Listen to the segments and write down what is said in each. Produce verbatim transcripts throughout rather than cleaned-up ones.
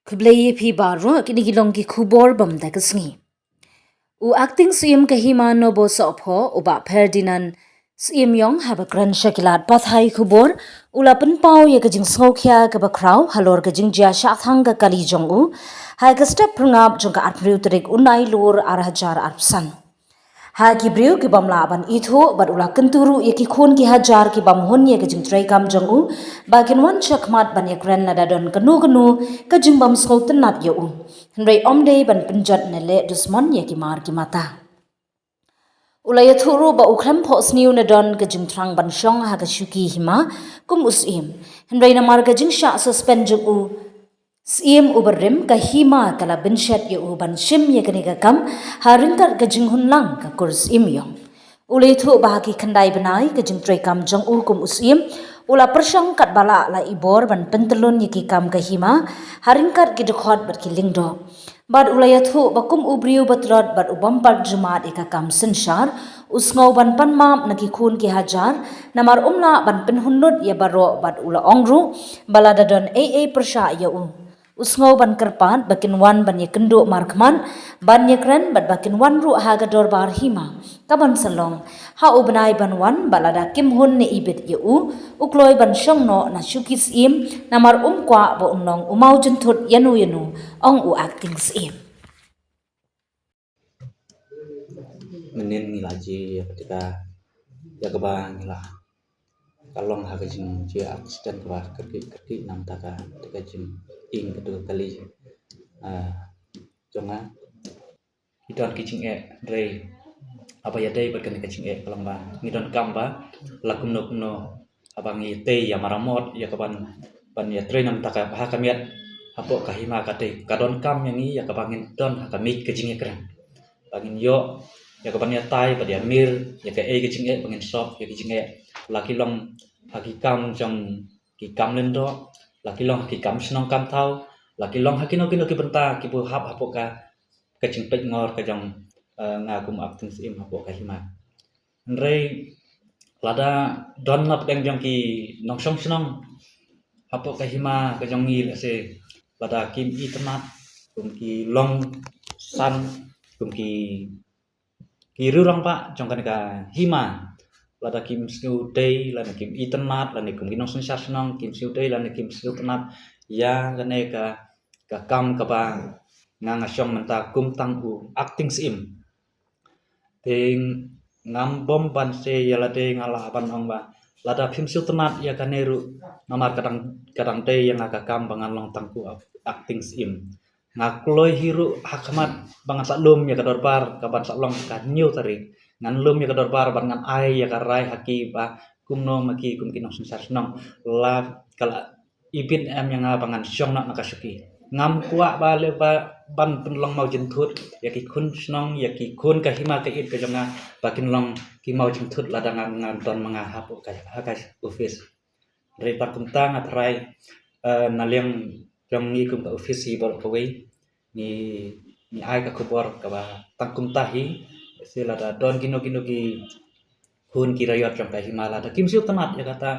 Khublei ïa phi baroh, kine ki long ki khubor bym da ka sngi. U Acting Syiem ka Hima Nobosohphoh, u Bah Ferdinand Syiemiong, haba kren sha ki lad pathai khubor, u la pynpaw ïa ka jingsngewkhia kaba khraw halor ka jingjia shah thang ka kali jong u ha ka step phyrngap jong ka arphew tarik u Nailur ar hajar arphew san. Ha ki briew ki bym lah ban ithuh, bad u la kyntu ruh ïa ki khun ki hajar ki bym hun ïa ka jingtrei kam jong u ba kin wan shakhmat ban ïakren lada don kano kano ka jingbym sngewtynnat ïa u. Hynrei ym dei ban pynjot ne leh dusmon ïa ki mar ki mata. U la ïathuh ruh ba u khlem phohsniew ne don ka jingthrang ban shong ha ka shuki hima kum u syiem. Hynrei namar ka jingshah suspend jong u syiem uba rim, ka hima ka la bynshet ïa u ban shim ïa kane ka kam ha ryngkat ka jinghun lang ka kur syiemiong. U la ïathuh ba ha ki khyndai bnai ka jingtrei kam jong u kum u syiem, u la pyrshang katba lah la i bor ban pyntyllun ïa ki kam ka hima ha ryngkat ki dkhot bad ki lyngdoh. Bad u la ïathuh ba kum u briew ba tlot bad u bym pat jumad ïa ka kam synshar, u sngew ban pan map na ki khun ki hajar, namar um lah ban pynhun lut ïa baroh, bad u la ong ruh ba lada don ei ei pyrshah ïa u, u sngew ban kyrpad ba kin wan ban ïakynduh markhmat, ban ïakren, bad ba kin wan ruh ha ka dorbar hima kaban sa long ha u bnai ban wan, bad lada kim hun ne ibit ïa u, u kloi ban shong noh na shuki syiem, namar um kwah ba un long u mawjynthut ïano ïano, ong u Acting Syiem. Mynnin ngi la jia ïa kata ka, ïa kaba ngi la, ka long ha ka jingjia accident kaba kyrkieh kyrkieh namar kata ka, kata ka jingïing kata ka kali, ah, jong nga. Ngi don ki jingeh, hynrei haba ïadei bad kane ka jingeh ka long ba ngi donkam ba la kumno kumno, haba ngi tei ïa maramot ïa kaban, ban ïatrei namar kata ka, ha ka miet hapoh ka hima ka dei ka donkam ïa ngi ïa kaba ngin don ha ka miej ka jingïakren, ba ngin ïoh ïa kaban ïatai bad ïamir ïa kaei ka jingeh ba ngin sop ïa ka jingeh, la ki long ha ki kam jong ki kam lyngdoh, la ki long ha ki kam shnong kam thaw, la ki long ha kino kino ki bynta kiba hap hapoh ka, ka jingpeit ngor ka jong, eh, nga kum Acting Syiem hapoh ka hima. Hynrei lada don na pdeng jong ki nongshong shnong hapoh ka hima ka jong ngi, lehse lada kim itynnad, kum ki longsan, kum ki, ki riew rangbah jong kane ka hima, lada kim sngewdei lane kim itynnad, lane kum ki nongsynshar shnong kim sngewdei lane kim sngewtynnad ïa kane ka, ka kam kaba nga nga shong mynta kum tang u Acting Syiem. Te ngam bym ban sa ïa lade, nga lah ban ong ba lada phim sngewtynnad ïa kane ruh, namar ka dang, ka dang dei ïa nga ka kam ba ngan long tang u Acting Syiem. Nga kloi hi ruh ha khmat ba ngan sa lum ïa ka dorbar kaban sa long ha ka hynñiew tarik. Ngan lum ïa ka dorbar bad ngan ai ïa ka rai ha ki ba kumno ma ki kum ki nongsynshar shnong, la ka la ibit em ïa nga ba ngan shong noh na ka shuki. Ngam kwah ba leh ba ban pynlong mawjynthut ïa ki khun shnong, ïa ki khun ka hima ka ïit ka jong nga, ba kin long ki mawjynthut lada ngan, ngan don ma nga hapoh ka, ha ka office. Hynrei tang kumta nga tharai, eh, na liang jong ngi kum ka office hi baroh kawei, ngi, ngi ai ka khubor kaba tang kumta hi. Lehse lada don kino kino ki khun ki raiot jong ka hima lada kim sngewtynnad ïa kata,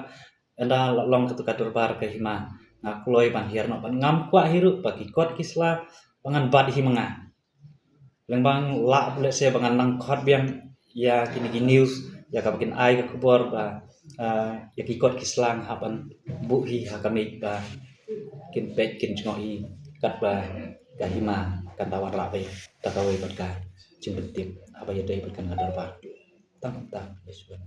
ynda la long katu ka dorbar ka hima, nga kloi ban hiar noh, bad ngam kwah hi ruh ba ki kot ki sla ba ngan bat hi ma nga. Lyngba lah lehse ba ngan nang khot biang ïa kine ki news, ïa kaba kin ai ka khubor ba, ah, ïa ki kot ki sla nga hap ban buh hi ha ka miej ba kin peit kin jngoh hi katba ka hima kan da wanrah beit da kawei bad ka jingpyntip haba ïadei bad kane ka dorbar. Tang kumta, ïa shuwa.